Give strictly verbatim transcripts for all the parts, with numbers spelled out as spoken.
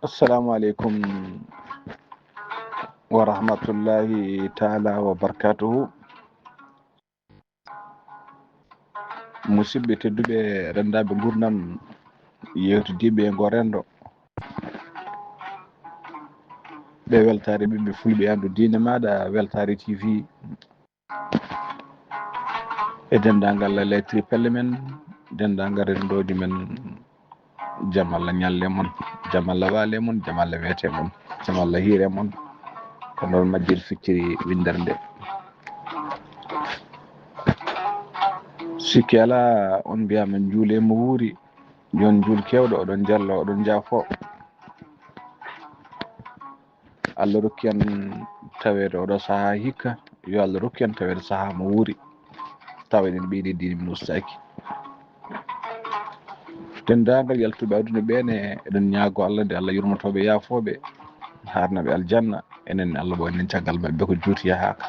Assalamu aleykum wa rahmatullahi taala wa barakatuhu. Musidɓe tedduɓe, rendaɓe gurdam, yewtidiɓe e ngo rendo. Ɓe weltare ɓiɓɓe fulɓe, andu diine maɗa, weltare T V. E dendagal les tripelle men, dendagal rendoji men, jam Allah ñalle mon, jam Allah wale mon, jam Allah wete mon, jam Allah hiire mon. Ko noon majjir ficciri windere nde. Sikki ala, on mbiyama juule mo wuuri, yon juul kewɗo, oɗon jallo, oɗon jaafo. Allah rokki en taweede oɗo sahaa hikka, yo Allah rokki en taweede sahaa mo wuuri, tawa eɗen ɓeydi diine min ustaaki. Denndaangal yaltuɓe aduna ɓeene, eɗen ñaago Allah nde Allah yurmotooɓe, yaafooɓe, haarnaɓe aljanna, enen Allah bo enen caggal maɓɓe ko juuti yahaaka.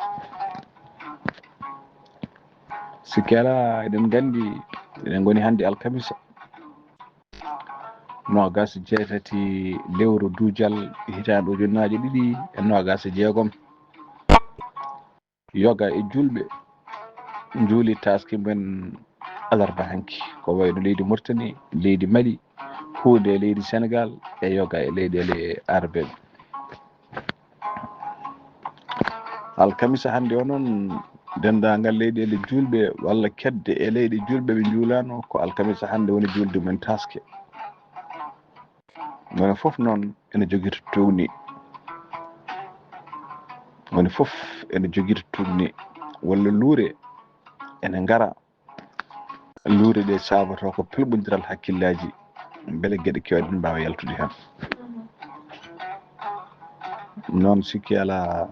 Sikki alaa, eɗen nganndi eɗen ngoni hannde alkamisa, noogas e jeetati lewru duujal, hitaande ujunnaaje ɗiɗi e noogas e jeegom. Yoga e juulɓe njuuli taaske mum en alarba hanki, ko wayno leydi Mauritanie, leydi Mali, huunde e leydi Senegal, e yoga e leyɗeele Arabeeɓe. Alkamisa hannde o noon, denndaangal leyɗeele juulɓe walla kedde e leyɗe juulɓe ɓe njuulaano, ko alkamisa hannde woni juulde mum en taaske. Woni fof noon ene jogii to tuugni. Woni fof ene jogii to tuugni. Walla luure ene ngara. Luure ɗe saaboto ko pelɓondiral hakkillaaji, mbele geɗe keewɗe mbaawa yaltude heen. Noon sikki alaa,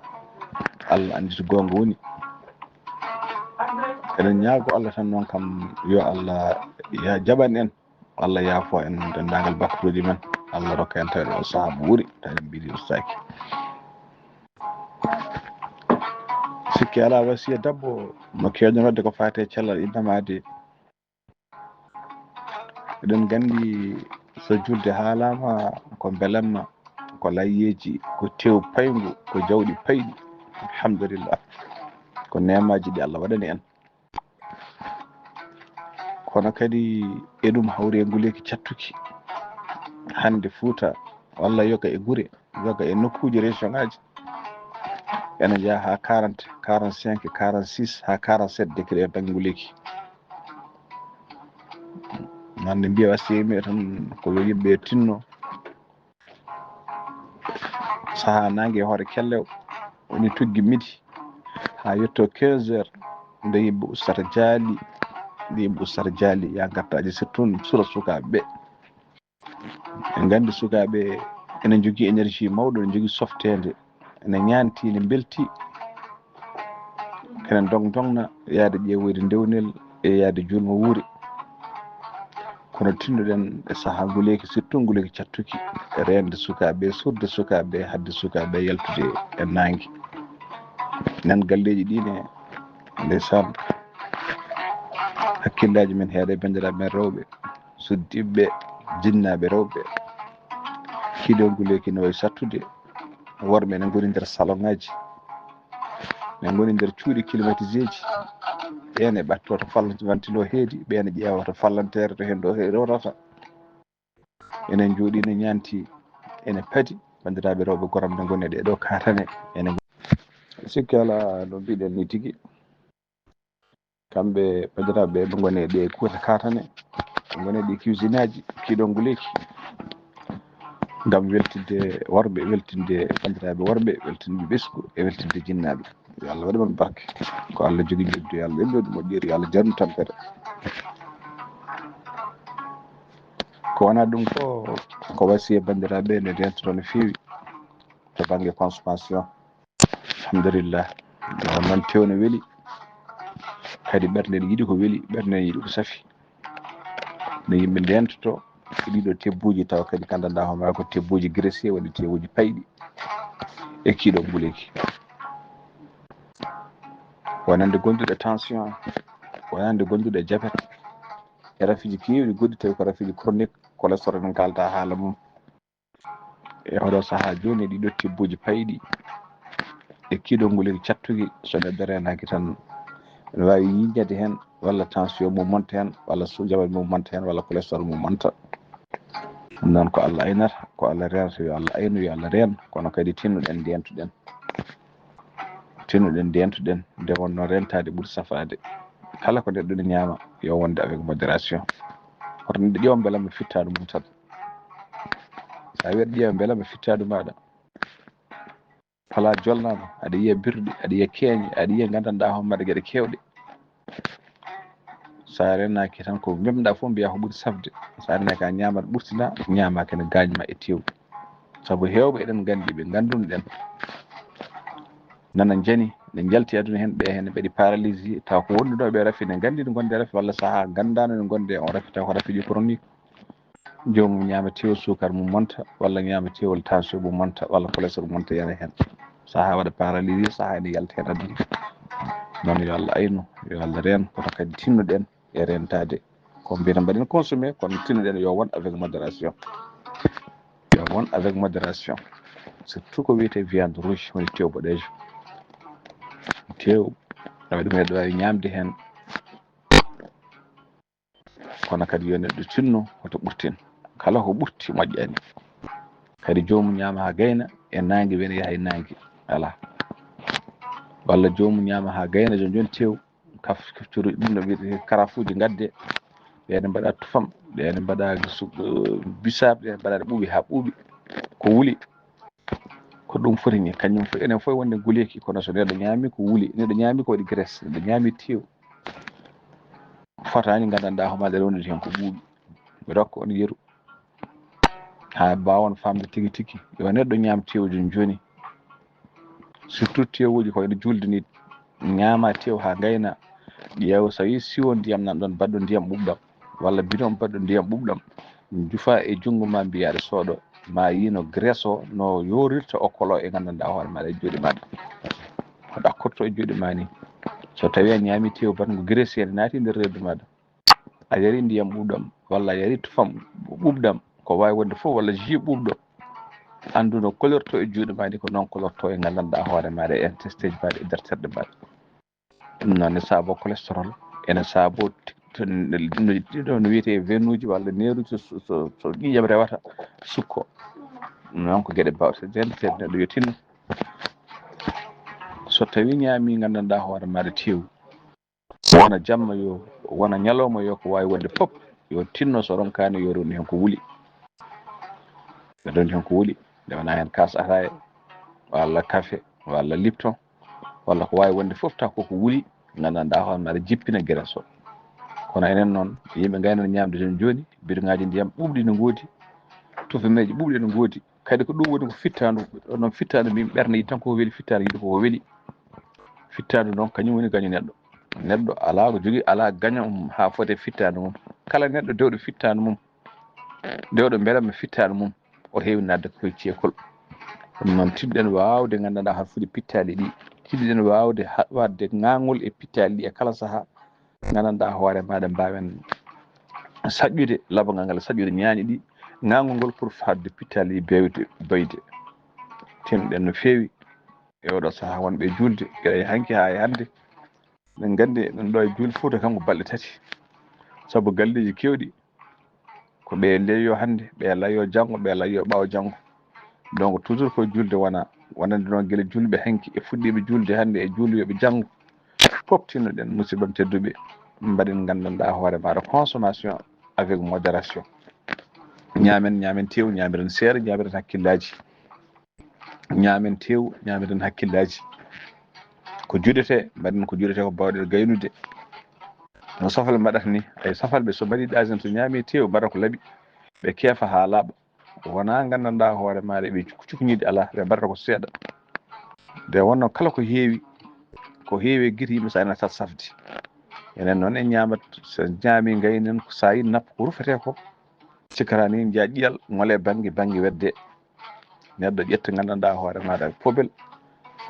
Allah anndi to goonga woni. Eɗen ñaago Allah tan noon kam yo Allah ya jaɓan en. Allah yaafo en denndaangal bakkutuuji men. Allah rokka en tawde o sahaa mo wuuri, tawi en mbiɗi ustaaki. Sikki alaa, wasiya dabbo mo keewɗen waɗde ko faati e cellal innama de. Eɗen nganndi so juulde haalaama ko mbelamma, ko layyeeji, ko tew payngu, ko jawɗi payɗi. Alhamdulillah. Ko neemaaji ɗi Allah waɗani en. Kono kadi e ɗum hawri e nguleeki cattuki. Hannde Fuuta walla yoga e gure, yoga e nokkuuji région ngaji, ene njaha haa quarante, quarante-cinq, quarante-six, haa quarante-sept degré e bannge nguleeki. Hannde mbiya wasiya yimɓe tan ko yo yimɓe tinno. Sahaa naange e hoore kellew woni tuggi midi haa yetto quinze heures, nde yimɓe ustata jaali, nde yimɓe ustata jaali, yaa ngattaaji surtout sura sukaaɓe ɓe. En nganndi sukaaɓe ene njogii énergie mawɗo, ene njogii softeende, ene ñaanti, ene mbelti, ene ndogndogna yaade ƴeewoyde ndewnel e yaade juulmo wuuri. Kono tinnoɗen e sahaa nguleeki, surtout nguleeki cattuki, e reende sukaaɓe, suurde sukaaɓe, haɗde sukaaɓe yaltude e naange. Nan galleeji ɗi ne, ndeysaan, hakkillaaji men heeda e banndiraaɓe men rewɓe, suddiiɓe, jinnaaɓe rewɓe. Kiiɗo nguleeki no wayi sattude, worɓe ene ngoni nder salon ngaji. Ɓe ngoni nder cuuɗi climatisé ji. Ɓeen e ɓatto to fallanti wantilo heedi, ɓeen e ƴeewa to fallanteere to heen ɗo he-, rewrata. Enen njooɗi ne ñaanti, ene padi, banndiraaɓe rewɓe goram ɓe ngoni e ɗee ɗo kaatane. Ene sikki alaa no mbiɗen ni tigi. Kamɓe banndiraaɓe ɓe ngoni e ɗee kuuɗe kaatane, ɓe ngoni e ɗii cuisine aji, kiiɗo nguleeki. Ngam weltinde worɓe, weltinde banndiraaɓe worɓe, weltinde ɓesngu e weltinde jinnaaɓe. Yo Allah waɗu mon barke. Ko Allah jogii njoɓdi, yo Allah ɓeydu moƴƴere, yo Allah jarnu tampere. Ko wonaa ɗum ko, ko wasiya banndiraaɓe ne ndeentoto no feewi to bannge consommation. Alhamdulillah. Noon tew no weli. Kadi ɓerɗe ne yiɗi ko weli, ɓerɗe ne yiɗi ko safi. No yimɓe ndeentoto e ɗiɗo tebbuuji, tawa kadi ka ndanɗaa hoore maa ko tebbuuji graissé, woni tebbuuji payɗi e kiiɗo nguleeki. Wonande gonduɗo tension, wonande gonduɗo diabète, e rafiiji keewɗi goɗɗi tawi ko rafiiji chronique, cholestérol en kaalta haala mum. E oɗo sahaa jooni, ɗiɗo tibbuji payɗi e kiiɗo nguliri cattugi, so neɗɗo reenaaki tan, ene waawi yiññade heen, walla tension mum monta heen, walla su-, jabet mum monta heen, walla cholestérol mum monta. Ɗum noon ko Allah aynata, ko Allah reenata, yo Allah aynu, yo Allah reen, kono kadi tinnoɗen, ndeentuɗen. Tinnoɗen, ndeentuɗen, nde wonnoo reentaade ɓuri safaade. Kala ko neɗɗo ne ñaama, yo wonde avec modération. Hoto neɗɗo ƴeewa mbelamma fittaandu mum tan. So a wiyi aɗa ƴeewa mbelamma fittaandu maaɗa, palaa jolnaama, aɗa yiya birɗi, aɗa yiya keeñe, aɗa yiya nganndanɗaa hoore maaɗa geɗe keewɗe. So a reenaaki tan, ko memɗaa fof mbiyaa ko ɓuri safde. So a reenaaki a ñaamat ɓurtina, ñaamaaka ene gaañ ma e teewu. Sabu heewɓe eɗen nganndi ɓe ngannduno-ɗen, nana njani, ne njalti aduna heen, ɓe heen mbaɗi paralysé, taw ko wonduɗo ɓe rafi, ne nganndi no ngonde rafi, walla sahaa nganndaano no ngonde on rafi, taw ko rafi ɗi chronique. Joomum ñaama teewu, suukar mum monta, walla ñaama teewu, tension mum monta, walla cholestérol monta, yana heen. Sahaa waɗa paralysé, sahaa ene yalta heen aduna. Noon yo Allah aynu, yo Allah reen, kono kadi tinnoɗen e reentaade. Ko mbiyata mbaɗen consommé, kono tinnoɗen yo won avec modération. Yo won avec modération. Surtout ko wiyetee viande rouge, woni teewu boɗeejo. Teewu, awa ɗum neɗɗo waawi ñaamde heen. Kono kadi yo neɗɗo tinno, hoto ɓurtin. Kala ko ɓurti moƴƴani. Kadi joomum ñaama haa gayna, e naange wene yaha e naange. Alaa. Walla joomum ñaama haa gayna, jooni jooni teewu, kaf-, kafcuru, ɗum no wiyetee karafuuji ngadde. Ɗe ene mbaɗa tufam, ɗe ene mbaɗa su-, bisaab, ɗe ene mbaɗa ɗe ɓuuɓi haa ɓuuɓi. Ko wuli. Ko ɗum foti ni, kañum fof, enen fof wonde nguleeki, kono so neɗɗo ñaami ko wuli, neɗɗo ñaami ko waɗi graisse, neɗɗo ñaami teewu. Fotaani nganndanɗaa hoore maaɗa rewnude heen ko ɓuuɓi. Mi rokka on yeru. Haa mbaawon faamde tigi tigi. Yo neɗɗo ñaam teewu jooni jooni. Surtout teewuuji ko ene juulde ni. Ñaama teewu haa ngayna. Ƴeew so yii siwo ndiyam nan ɗoon, mbaɗɗo ndiyam ɓuuɓɗam. Walla bidon mbaɗɗo ndiyam ɓuuɓɗam. Njufa e junngo ma mbiyaa aɗa soodo. Ma yii no graisse o, no yoorirta o kolo e nganndanɗaa hoore maaɗa e juuɗe maaɗa. Ko ɗakkorto e juuɗe ma ni. So tawii a ñaami teewu batngo graisse ene naati nder reedu maaɗa. A yari ndiyam ɓuuɓɗam, walla a yari tufam ɓuuɓɗam, ko waawi wonde fof, walla jus ɓuuɓɗo. Anndu no kolorto e juuɗe ma ni, ko noon kolorto e nganndanɗaa hoore maaɗa, e intestin maaɗa, e nder terɗe maaɗa. Ɗum noon ne saabo cholestérol, ene saabo t-, t-, no, no wiyetee venuuji walla neeruuji, so, so, so, so ƴiiƴam rewata sukko. Ɗum noon ko geɗe baawɗe seedeede, neɗɗo yo tinno. So tawii ñaami nganndanɗaa hoore maaɗa teewu, wona jamma yo, wona ñalawma yo, ko waawi wonde fof, yo tinno so ronkaani yo rewnu heen ko wuli. Yo rewnu heen ko wuli, nde wonaa heen kaas ataaya, walla kafe, walla lipton, walla ko waawi wonde fof, taw koko wuli, nganndanɗaa hoore maaɗa jippina graisse o. Kono enen noon, yimɓe ngayno ñaamde jooni jooni, bidoŋaaji ndiyam ɓuuɓɗi no ngoodi, tufameeji ɓuuɓɗi no ngoodi. Kadi ko ɗum woni ko fittaandu, ɗon noon fittaandu mbimi ɓernde yiɗi tan koko weli, fittaandu yiɗi koko weli. Fittaandu noon kañum woni gaño neɗɗo. Neɗɗo alaa ko jogii, alaa gaño mum haa foti e fittaandu mum. Kala neɗɗo dewɗo fittaandu mum, dewɗo mbelamma fittaandu mum, o heewi naatde ko e ceekol. Ɗum noon, tinɗen waawde nganndanɗaa hoto fuɗi pittaali ɗi. Tinɗen waawde ha-, waɗde ŋaangol e pittaali ɗi e kala sahaa. Nganndanɗaa hoore maaɗa, mbaawen saƴƴude labangal ngal, saƴƴude ñaañi ɗi, ŋaangol ngol pour fadde pittaali ɗi bewde, boyde. Tinɗen no feewi e oɗo sahaa wonɓe e juulde, gila e hanki haa e hannde. Eɗen nganndi eɗen ɗo e juulde Fuuta kam ko balɗe tati. Sabu galleeji keewɗi, ko ɓe leeyo hannde, ɓe layo janngo, ɓe layo ɓaawo janngo. Donc, toujours ko juulde wona, wonande noon gila juulɓe hanki e fuɗɗiiɓe juulde hannde e juuloyooɓe janngo. Fof tinnoɗen, musidɓe am tedduɓe, mbaɗen nganndanɗaa hoore maaɗa consommation avec modération. Ñaamen, ñaamen teewu, ñaamiren seeɗa, ñaamiren hakkillaaji. Ñaamen teewu, ñaamiren hakkillaaji. Ko juɗetee, mbaɗen ko juɗetee ko baawɗen gaynude. No safal mbaɗata ni, ay safalɓe so mbaɗi ɗasen, so ñaami teewu, mbaɗa ko laaɓi, ɓe keefa haa laaɓa. Wonaa nganndanɗaa hoore maaɗa, ɓe cukku cukku ñiiɗi alaa, ɓe mbaɗata ko seeɗa. Nde wonnoo kala ko heewi, ko heewi e gite yimɓe so ene sat safde. Enen noon en ñaamat, so ñaami ngaynen, ko so a yii nappa ko rufetee ko, cikkata ni njiya ƴiyal, ŋole bannge, bannge wedde. Neɗɗo ƴetta nganndanɗaa hoore maaɗa pobel,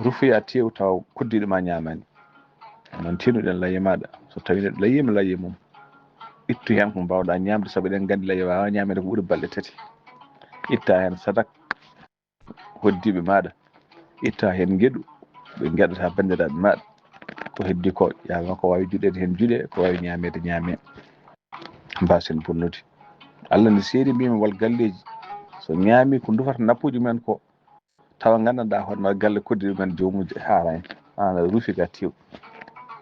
rufoya teewu taw koddiiɗo ma ñaamaani. Noon tinnoɗen laye maaɗa. So tawii neɗɗo layiima laye mum, ittu heen ko mbaawɗaa ñaamde, sabu eɗen nganndi laye waawaa ñaameede ko ɓuri balɗe tati. Itta heen sadak, hoddiiɓe maaɗa, itta heen ngeɗu, ɓe ngeɗata banndiraaɓe maaɗa. Ko heddi ko, yaa ma ko waawi juɗeede heen juɗe, ko waawi ñaameede ñaame. Mbaasen bonnude. Allah ne seeri mbimi wal galleeji, so ñaami ko ndufata nappuuji men ko, tawa nganndanɗaa hoore ma galle koddiiɗo men joomuji haara en, ana ruufi ga tew.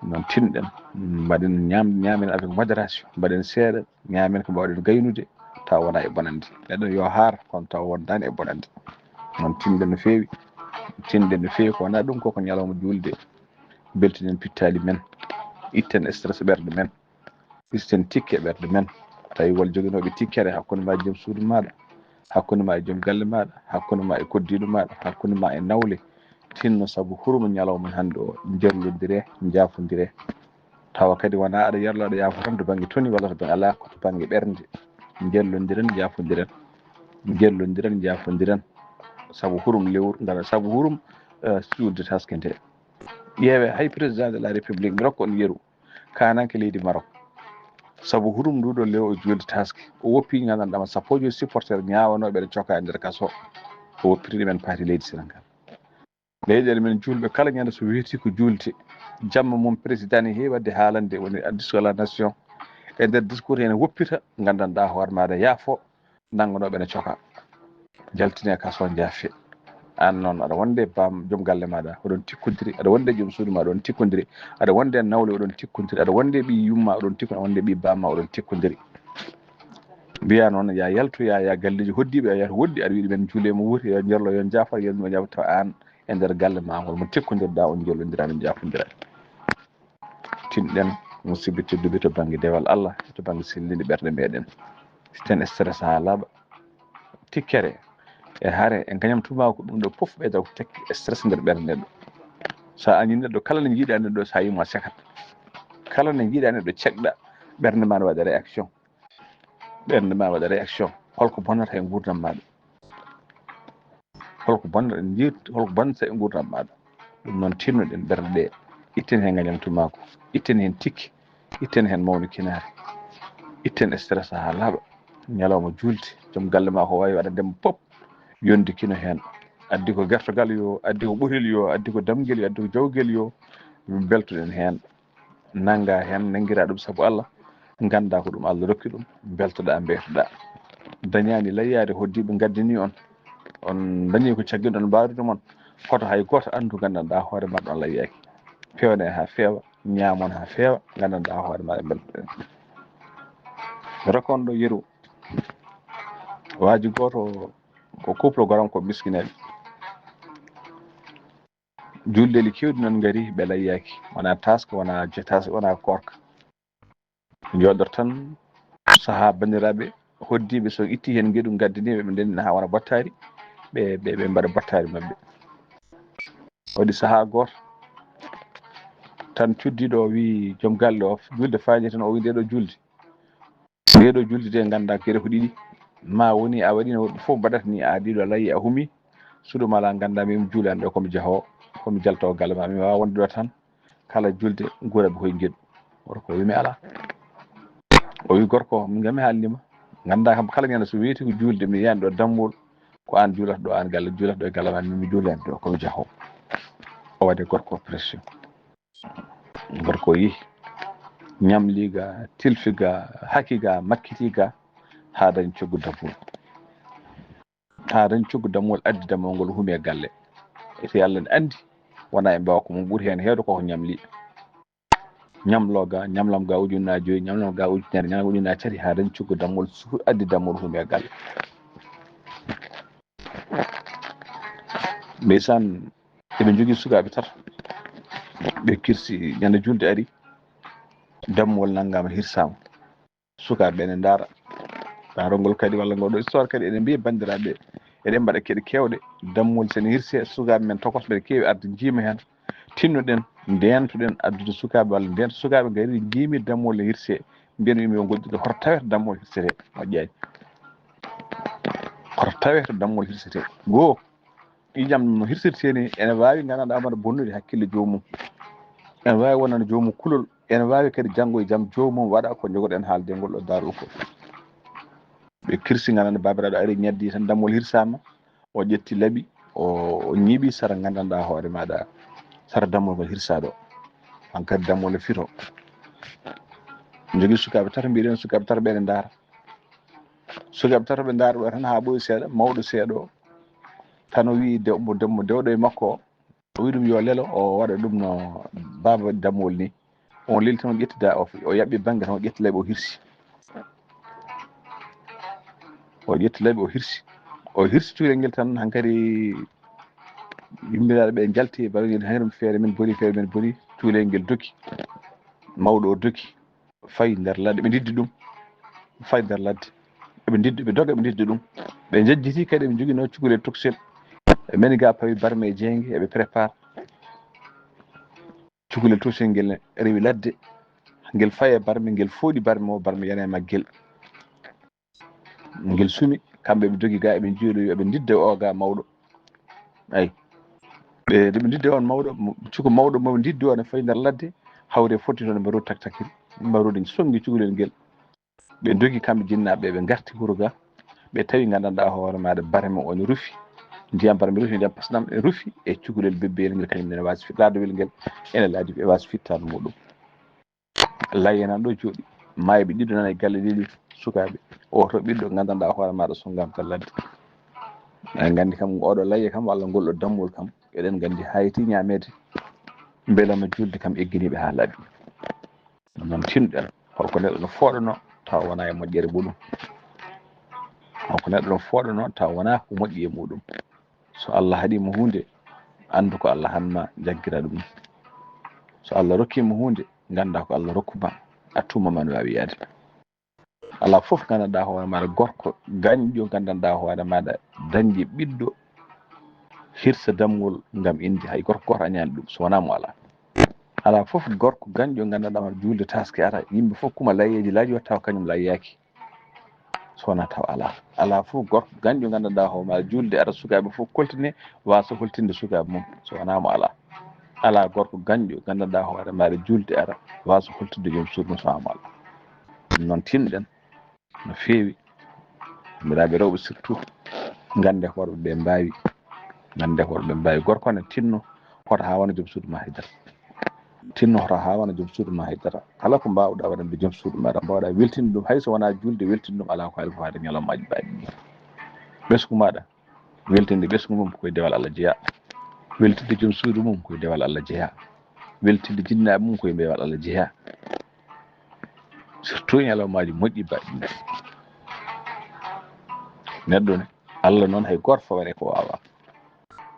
Noon tinɗen, mbaɗen ñaam-, ñaamen avec modération, mbaɗen seeɗa, ñaamen ko mbaawɗen gaynude, tawa wona e bonande. Neɗɗo yo haar, kono tawa wondaani e bonande. Noon tinɗen no feewi, tinɗen no feewi, ko wona ɗum ko, ko ñalawma juulde. Beltinen pittaali men, itten stress ɓerɗe men, isten tikke ɓerɗe men. Tawi wol joginooɓe tikkere hakkunde ma e joom suudu maaɗa, hakkunde ma e joom galle maaɗa, hakkunde ma e koddiiɗo maaɗa, hakkunde ma e nawle. Tinno sabu hurum ñalawma hannde o, njerlondire, njaafondire. Tawa kadi wona aɗa yarlo, aɗa yaafo tan to bannge toni walla to bannge alaa, ko to bannge ɓernde. Njerlondiren, njaafondiren. Njerlondiren, njaafondiren. Sabu hurum lewru, ngara sabu hurum, eh, juulde taskinte. Ƴeewe hay président de la république, mi rokka on yeru, kananke leydi Maroc. Sabu hurum nduɗo lew o juulde taski. O woppi nganndanɗaa ma sappo e joyi supporter ñaawanooɓe ene coka e nder kaso. O woppiri ɗumen paati leydi Sénégal. Leyɗeele men juulɓe kala ñande so weeti ko juulde. Jamma mum président ne heewi waɗde haalande woni discours à la nation. E nder discours ene woppita nganndanɗaa hoore maaɗa yaafo. Nannganooɓe ne coka, jaltine ka so jaafe. Aan noon aɗa wonde baam joom galle maaɗa, oɗon tikkondiri, aɗa wonde joom suudu ma, oɗon tikkondiri, aɗa wonde nawle, oɗon tikkondiri, aɗa wonde ɓii yumma, oɗon tikkondiri, aɗa wonde ɓii baamma, oɗon tikkondiri. Mbiya noon, ya yaltu, ya, ya galleeji hoddiiɓe, ya yaltu woɗɗi, aɗa wiɗi men juule mo wuuri, yo njerlo, yo njaafo, yo njaafo, tawa aan e nder galle ma ngol mo tikkondirɗa, on njelondira, on njaafondira. Tinɗen, musidɓe tedduɓe, to bannge dewal Allah, to bannge sellinde ɓerɗe meɗen. Sten stress haa laaɓa. Tikkere e hare e ngañam tubaako, ɗum ɗo fof ɓeyda ko tekki stress nder ɓernde neɗɗo. So a añi neɗɗo, kala ne jiiɗa neɗɗo, so a yii mo a sekat. Kala ne jiiɗa neɗɗo, cekɗa, ɓernde ma ne waɗa réaction. Ɓernde ma waɗa réaction. Holko bonnata e nguurdam maaɗa? Holko bonnata, holko bonnata e nguurdam maaɗa? Ɗum noon, tinnoɗen ɓerɗe ɗe, itten heen ngañam tumaako, itten heen tikki, itten heen mawnikinaare, itten stress haa laaɓa. Ñalawma juulde, joom galle ma ko waawi waɗande mo pop, yondikino heen. Addi ko gertogal yo, addi ko ɓotel yo, addi ko damngel yo, addi ko jawgel yo, beltoɗen heen. Nannga heen, nanngira ɗum sabu Allah, ngannda ko ɗum Allah rokki ɗum, mbeltoɗa, mbeytoɗa. Dañaani layyaade hoddiiɓe ngaddini on, on dañi ko caggiɗon mbarude mon, koto hay gooto anndu nganndanɗaa hoore ma ɗon layyaaki. Peewne haa feewa, ñaamon haa feewa, nganndanɗaa hoore ma ɗe mbeltoɗen. Rokon ɗo yeru, waaji gooto ko couple goram ko miskineeɓe. Juldeeli keewɗi noon ngari, ɓe layyaaki, wona taaska, wona je-, taas-, wona koorka. Njooɗor tan sahaa banndiraaɓe hoddiiɓe, so itti heen ngeɗu ngaddiniiɓe, ɓe ndenna haa wona battaari, ɓe, ɓe, ɓe mbaɗa battaari maɓɓe. Waɗi sahaa gooto tan cuddiiɗo o wii joom galle o, julde faañi tan, o wii nde ɗo julde. Nde ɗo julde de ngannda gere ko ɗiɗi. Ma woni a waɗino woɗɓe fof mbaɗata ni, a diɗo layya a humi, suudu ma ala ngannda min juulani ɗo komi jaho, komi jalto galle ma, mi wawa wonde ɗo tan. Kala julde nguura ɓe koye ngeɗu. Gorko o wi mi ala. O wi gorko, min ngam mi haalnima. Ngannda kam kala ñande so weeti ko julde mi yiyan ɗo dammol, ko an juulata ɗo, an galle juulata ɗo e galle ma, min mi juulani ɗo komi jaho. O waɗi gorko pression. Gorko yi ñamli ga, tilfi ga, haki ga, makkiti ga, haa dañ coggu dammol. Haa dañ coggu dammol, addi dammol ngol, humi e galle. Ete Allah ne anndi, wona e mbawa ko mum ɓuri heen heewde koko ñamli. Ñamlo ga, ñamlam ga ujunnaji joyi, ñamlam ga ujunere, ñamlam ujunnaji tati, haa dañ coggu dammol, su-, addi dammol, humi e galle. Ndeysaan, eɓe njogii sukaaɓe tato. Ɓe kirsi, ñande julde ari, dammol nanngaama, hirsaama. Sukaaɓe ɓe ene ndaara. Daarol ngol kadi, walla ngol ɗo histoire kadi, eɗen mbiya banndiraaɓe, eɗen mbaɗa keɗe keewɗe. Dammol so ene hirsee, sukaaɓe men tokosɓe ene keewi arde, njiima heen. Tinnoɗen, ndeentoɗen addude sukaaɓe, walla ndeento sukaaɓe ngari njiimi dammol ne hirsee. Mbiyen mi yo ngoɗɗude, hoto tawete dammol hirsetee, moƴƴaani. Hoto tawete dammol hirsetee. Goo, ƴiiƴam no hirsirtee ni, ene waawi nganndanɗaa mbaɗa bonnude hakkille joomum. Ene waawi wonande joomum kulol, ene waawi kadi janngo e jam joomum waɗa ko njogoɗen haalde ngol ɗo daarol ko. Ɓe kirsi nganndanɗaa baabiraaɗo ari ñaddi tan dammol hirsaama, O ƴetti laɓi, o o ñiiɓi sara nganndanɗaa hoore maaɗa, sara dammuwol ngol hirsaa ɗo. Hankadi dammuwol e firo. Jogii sukaaɓe tato, mbiɗen sukaaɓe tato ɓe ne ndaara. Sukaaɓe tato ɓe ndaara ɗo tan haa ɓooyi seeɗa, mawɗo seeɗa o tan o wii de-, mo de-, mo dewɗo e makko o, o wii ɗum yo lelo, o waɗa ɗum no baaba dammuwol ni. On leli tan o ƴetti da, o o yaɓɓi bannge tan o ƴetti laɓi o hirsi. O ƴetti laɓi o hirsi. O hirsi cukalel ngel tan hankadi yummiraaɓe ɓe njalti, baɗa ngel haŋre feere men boni, feere men boni, cukalel ngel dogi. Mawɗo o dogi, fayi nder ladde, ɓe ndiddi ɗum, fayi nder ladde. Ɓe ndiddi, ɓe doga, ɓe ndiddi ɗum. Ɓe njejjiti kadi, ɓe njoginoo cukalel toksel. Ɓe meni ga pawi barme e jeynge, eɓe prépare. Cukalel toksel ngel rewi ladde, ngel fayi e barme, ngel fooɗi barme o, barme yana e maggel. Ngel sumi, kamɓe ɓe dogi ga, eɓe njooɗoyi, eɓe ndidda o ga mawɗo. Ay. Ɓe, ɓe ndidda on mawɗo, mo-, cuko mawɗo mo ɓe ndiddi o ne fayi nder ladde, hawre fotti toon e mbaroodi taktakiri. Mbaroodi songi cukalel ngel. Ɓe dogi kamɓe jinnaaɓe ɓe, ɓe ngarti wuro ga. Ɓe tawi nganndanɗaa hoore maaɗa barme o ne rufi. Ndiyam barme rufi, ndiyam pasɗam e rufi e cukalel bebbeyel ngel, kañum nene waasi fit-, laadowel ngel ene laadi e waasi fittaandu muɗum. Layya nan ɗo jooɗi. Maayɓe ɗiɗo nan e galle ɗiɗi sukaaɓe. Oto ɓiɗɗo nganndanɗaa hoore maaɗa sonngaama ka ladde. Eɗen nganndi kam oɗo layya kam walla ngol ɗo dammuwol kam, eɗen nganndi hayti ñaameede. Mbelama julde kam egginiiɓe haa laaɓi. Noon tinɗen, holko neɗɗo no fooɗanoo tawa wonaa e moƴƴere muɗum? Holko neɗɗo no fooɗanoo tawa wonaa ko moƴƴi e muɗum? So Allah haɗii mo huunde, anndu ko Allah han ma, jaggira ɗum. So Allah rokkii mo huunde, nganndaa ko Allah rokku ma, a tuma ma no waawi yaade. Alaa fof nganndanɗaa hoore maaɗa gorko gañɗo, nganndanɗaa hoore maaɗa dañde ɓiɗɗo, hirsa dammuwol ngam inde, hay gorko gooto añaani ɗum, so wonaa mo alaa. Alaa fof gorko gañɗo, nganndanɗaa hoore juulde taaske ara, yimɓe fof kuma layyeeji laaji, tawa kañum layyaaki, so wonaa tawa alaa. Alaa fof gorko gañɗo, nganndanɗaa hoore maaɗa juulde ara, sukaaɓe fof koltine, waasa holtinde sukaaɓe mum, so wonaa mo alaa. Alaa gorko gañɗo, nganndanɗaa hoore maaɗa juulde ara, waasa holtinde joom suudu mum, so wonaa mo alaa. Ɗum noon, tinɗen no feewi. Banndiraaɓe rewɓe, surtout, ngannde ko worɓe ɓe mbaawi. Ngannde ko worɓe ɓe mbaawi. Gorko ne tinno, hoto haa wona joom suudu ma haydara. Tinno, hoto haa wona joom suudu ma haydara. Kala ko mbaawɗaa waɗande joom suudu maaɗa, mbaawɗaa weltinde ɗum, hay so wonaa juulde, weltinde ɗum alaa ko haali ko faade ñalawmaaji mbaaɗi ɗi. Ɓesngu maaɗa, weltinde ɓesngu mum ko e dewal Allah jeyaa. Weltinde joom suudu mum ko e dewal Allah jeyaa. Weltinde jinnaaɓe mum ko e dewal Allah jeyaa. Surtout ñalawmaaji moƴƴi mbaɗɗi. Neɗɗo ne, Allah noon hay gooto fawere ko waawaa.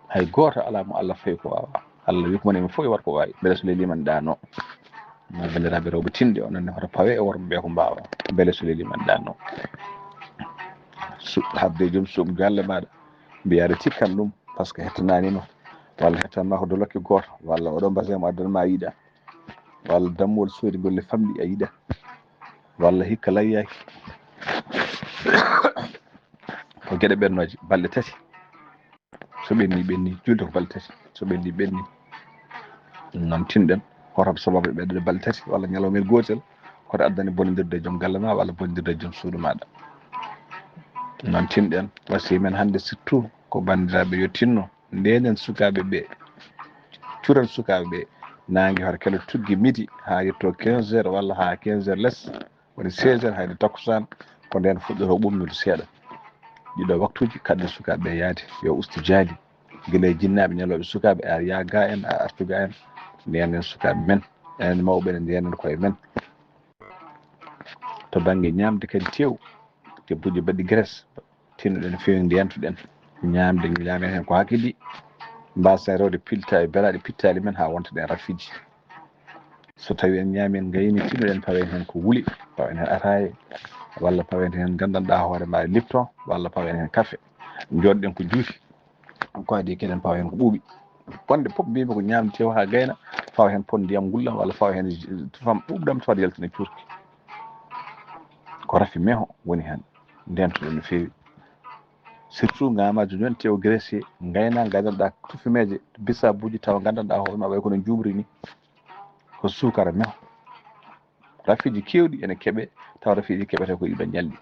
Hay gooto alaa mo Allah fawi ko waawaa. Allah wi ko moni men fof yo waɗ ko waawi. Mbele so lelii ma ɗaanoo. Ma banndiraaɓe rewɓe tinɗi, onon ne hoto pawe e worɓe ɓe ko mbaawaa. Mbele so lelii ma ɗaanoo. Su-, haɓde joom suudu galle maaɗa, mbiyaa aɗa tikkan ɗum, par ce que hettanaani ma. Walla hettan ma ko dolokke gooto, walla oɗo mbasin mo addan ma a yiɗaa. Walla dammuwol soodi ngol ne famɗi a yiɗaa. Walla hikka layyaaki. Ko geɗe ɓennooje, balɗe tati. So ɓenni, ɓenni, juulde ko balɗe tati. So ɓenni, ɓenni. Noon tinɗen, hoto sababu ɓe ɓeydude balɗe tati walla ñalawma gootel, kono addani bonondirde e joom galle ma walla bonondirde e joom suudu maaɗa. Noon tinɗen, wasiya men hannde surtout ko banndiraaɓe yo tinno, ndeenen sukaaɓe ɓe, curen sukaaɓe ɓe, naange hoto kelo tuggi midi haa yetto quinze heures walla haa quinze heures less, woni seize heures hayde takkusaan, ko ndeen fuɗɗoto ɓumnude seeɗa. Ɗiɗo waktuuji kaɗen sukaaɓe ɓe yaade, yo ustu jaali. Gila e jinnaaɓe, ñalawɓe, sukaaɓe, a yaa ga en, a artu ga en, ndenen sukaaɓe men, enen mawɓe ne ndenen koye men. To bannge ñaamde kadi tew, debbuji mbaɗi graisse, tinnoɗen feewi ndentuɗen. Ñaamde ñaamen heen ko hakidi, mbasen rewde pilta e belaaɗe pittaali men haa wonta ɗen rafiiji. So tawi en ñaami en ngayni, tinnoɗen pawen heen ko wuli, pawen heen ataaye, walla pawen heen nganndanɗaa hoore ma lipton, walla pawen heen kafe. Njooɗoɗen ko juuti, ko adi keɗen pawa heen ko ɓuuɓi. Wonde fof mbiymi ko ñaamde tew haa gayna, pawa heen pon ndiyam ngulɗam, walla pawa heen tufam ɓuuɓɗam, tawata yaltina cuurki. Ko rafi meho woni heen, ndentoɗen no feewi. Surtout ngamaaji noon tew graisse, ngayna, nganndanɗaa tufimeeje, bisaabuuji, tawa nganndanɗaa hoore ma way kono njuumri ni. Ko suukara meho. Rafiiji keewɗi ene keɓe, tawa rafiiji keɓete ko iɓe ñalɗi.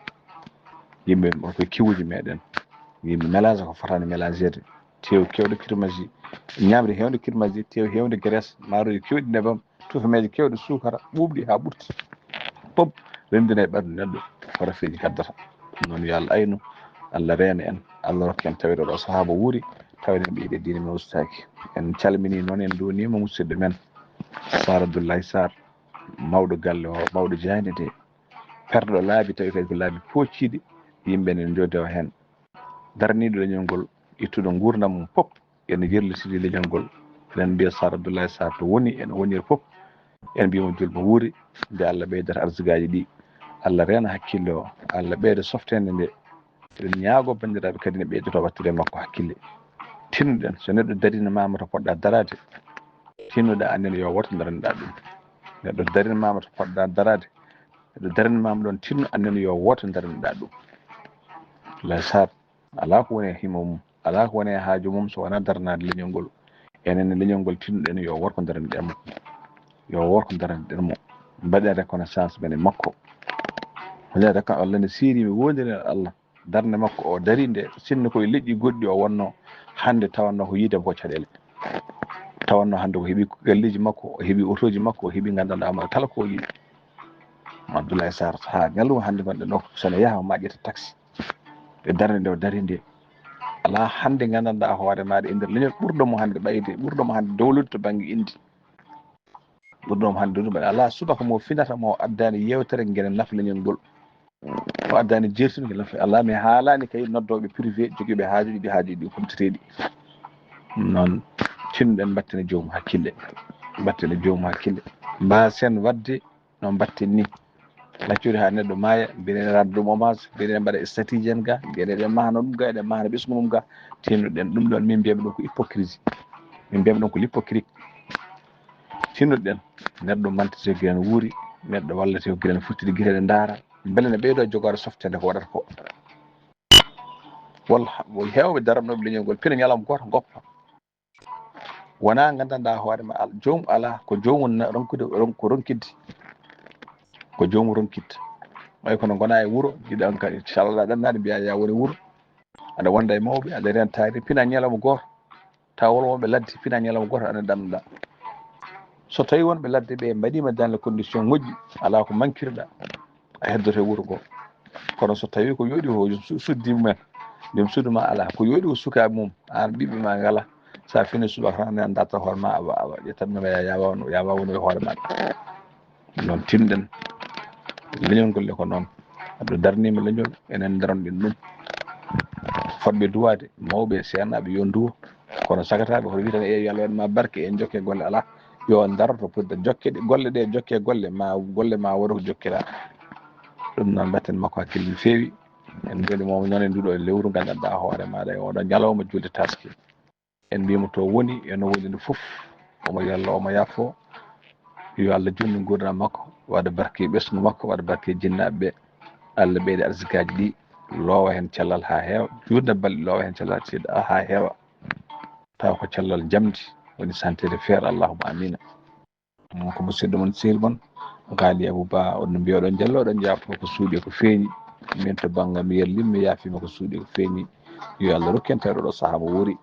Yimɓe ko kiwuji meɗen. Yimɓe mélange ko fotani mélangeede. Tew kewɗo kirmaji, ñamri hewde kirmaji, tew hewde graisse, maaroji kewɗi nebam, tufameeje kewɗe suukara, ɓuuɓɗi haa ɓurti. Fof renndina e ɓernde neɗɗo ko rafeeji ngaddata. Ɗum noon yo Allah aynu, Allah reena en, Allah rokka en tawede ɗo sahaaba wuuri, tawede en ɓeyde diine men ustaaki. En calmini noon, en nduunima musidɗo men Sar Abdoulaye Sarr, mawɗo galle o, mawɗo jaaynde nde, perɗo laabi tawi kadi ko laabi poocciɗi, yimɓe ne njodewa heen. Daraniiɗo leñol ngol, ittuɗo nguurndam mum fof, ene yerlitiri leñol ngol. Eɗen mbiya Sar Abdoulaye Sarr to woni, ene woniri fof, en mbiyamo julmo wuuri, nde Allah ɓeydata arsigaaji ɗi. Allah reena hakkille o, Allah ɓeyda softeende nde. Eɗen ñaago banndiraaɓe kadi ne ɓeydoto wattude e makko hakkille. Tinnuɗen, so neɗɗo darinimaama to poɗɗa daraade, tinnuɗa anndene yo wooto daraniɗa ɗum. Neɗɗo darinimaama to poɗɗa daraade, neɗɗo darinimaama ɗoon, tinno anndene yo wooto daraniɗa ɗum. Abdoulaye Sarr, alaa ko woni e himo mum, alaa ko woni e haaju mum so wonaa daranaade leñol ngol. Enen ne leñol ngol tinnuɗen yo wooto daraniɗen mo. Yo wooto daraniɗen mo. Mbaɗen reconnaissance men e makko. Mbaɗen reconnaissance Allah ne seeri mi wondiral Allah. Darnde makko o dari nde, sinno ko e leƴƴi goɗɗi o wonno, hannde tawanno ko yiide ko caɗeele. Tawanno hannde ko heɓi galleeji makko, o heɓi otooji makko, o heɓi nganndanɗaa ma kala ko o yiɗi. Abdoulaye Sarr, haa ñalngu hannde ngonɗen ɗo, so ne yaha o maƴƴata taxi. E darnde nde o dari nde, alaa hannde nganndanɗaa hoore maaɗa e nder leñol ɓurɗo mo hannde ɓayde, ɓurɗo mo hannde dowlude to bannge inndi. Ɓurɗo mo hannde dowlude, alaa subaka mo finata mo addaani yeewtere ngene nafa leñol ngol. O addaani jeertinde ngel nafa. Alaa mi haalaani kay noddooɓe privé jogiiɓe haajuuji ɗi, haajuuji ɗi humteteeɗi. Ɗum noon, tinnoɗen mbatten e joomum hakkille. Mbatten e joomum hakkille. Mbaasen waɗde no mbatten ni. Laccori haa neɗɗo maaya, mbiɗen rendre ɗum hommage, mbiɗen mbaɗa statue ji en ga, mbiɗen eɗen mahano ɗum ga, eɗen mahano ɓesngu mum ga. Tinnoɗen ɗum ɗoon, min mbiyami ɗum ko hypocrisie. Min mbiyami ɗum ko l'hypocrite. Tinnoɗen, neɗɗo mantete ko gila ene wuuri, neɗɗo wallete ko gila ene futtidi gite ɗe ndaara. Mbele ne ɓeydo jogaade softeende ko waɗata ko. Walla, won heewɓe daranooɓe leñol ngol, pina ñalawma gooto ngoppa. Wonaa nganndanɗaa hoore ma, al-, joomum alaa, ko joomum na-, ronkude, ron-, ko ronkidde. Ko joomum ronkidde. Ɓay kono ngonaa e wuro, jiɗa an kadi, so Allah ɗannaade, mbiyaa yaa woni wuro. Aɗa wonda e mawɓe, aɗa rentaade, pina ñalawma gooto. Tawa won wonɓe ladde, pina ñalawma gooto, aɗa ɗannoɗaa. So tawii wonɓe ladde ɓe mbaɗiima dans les conditions moƴƴi, alaa ko mankirɗaa, a heddoto e wuro ngo. Kono so tawii ko yooɗi ko su-, suddi mumen, joom suudu ma alaa, ko yooɗi ko sukaaɓe mum, aan ɓiɓɓe ma ngala, so a fini subaka tan, a darta hoore ma, awa, awa, ƴettat ma, yaa, yaa waaw, yaa waaw woni e hoore ma. Noon tinɗen. Leñol ngol ne ko noon. Aɗo darniima leñol, enen daronɗen ɗum. Fotɓe duwaade, mawɓe, seenaaɓe, yo nduwo. Kono sagataaɓe, hoto wii tan, "Eey, yo Allah waɗ ma barke, en jokke golle." Alaa. Yo ndaro to poɗɗa jokke ɗe, golle ɗe, jokke golle, ma, golle ma wodo ko jokkira. Ɗum noon, mbatten makko hakkille no feewi. En mbelii mo noon e nduɗo lewru, nganndanɗaa hoore maaɗa e oɗo ñalawma juulde taski. En mbiyii mo to woni, e no woni no fof, omo yalla, omo yaafo. Yo Allah juutnu nguurndam makko, waɗa barke e ɓesngu makko, waɗa barke e jinnaaɓe ɓe. Allah ɓeyda arsikaaji ɗi, loowa heen cellal haa heewa, juutna balɗe, loowa heen cellal seeɗa haa heewa. Tawa ko cellal njamndi woni santé de fer, allahumma amina. Ɗum ko musidɗo mon, sehil mon, Ghali Abou Ba, on no mbiyoɗon jallo, oɗon jaafo ko suuɗi ko feeñi. Min to bannge mi yallim, mi yaafiima ko suuɗi ko feeñi. Yo Allah rokku en tawde ɗo sahaa mo wuuri.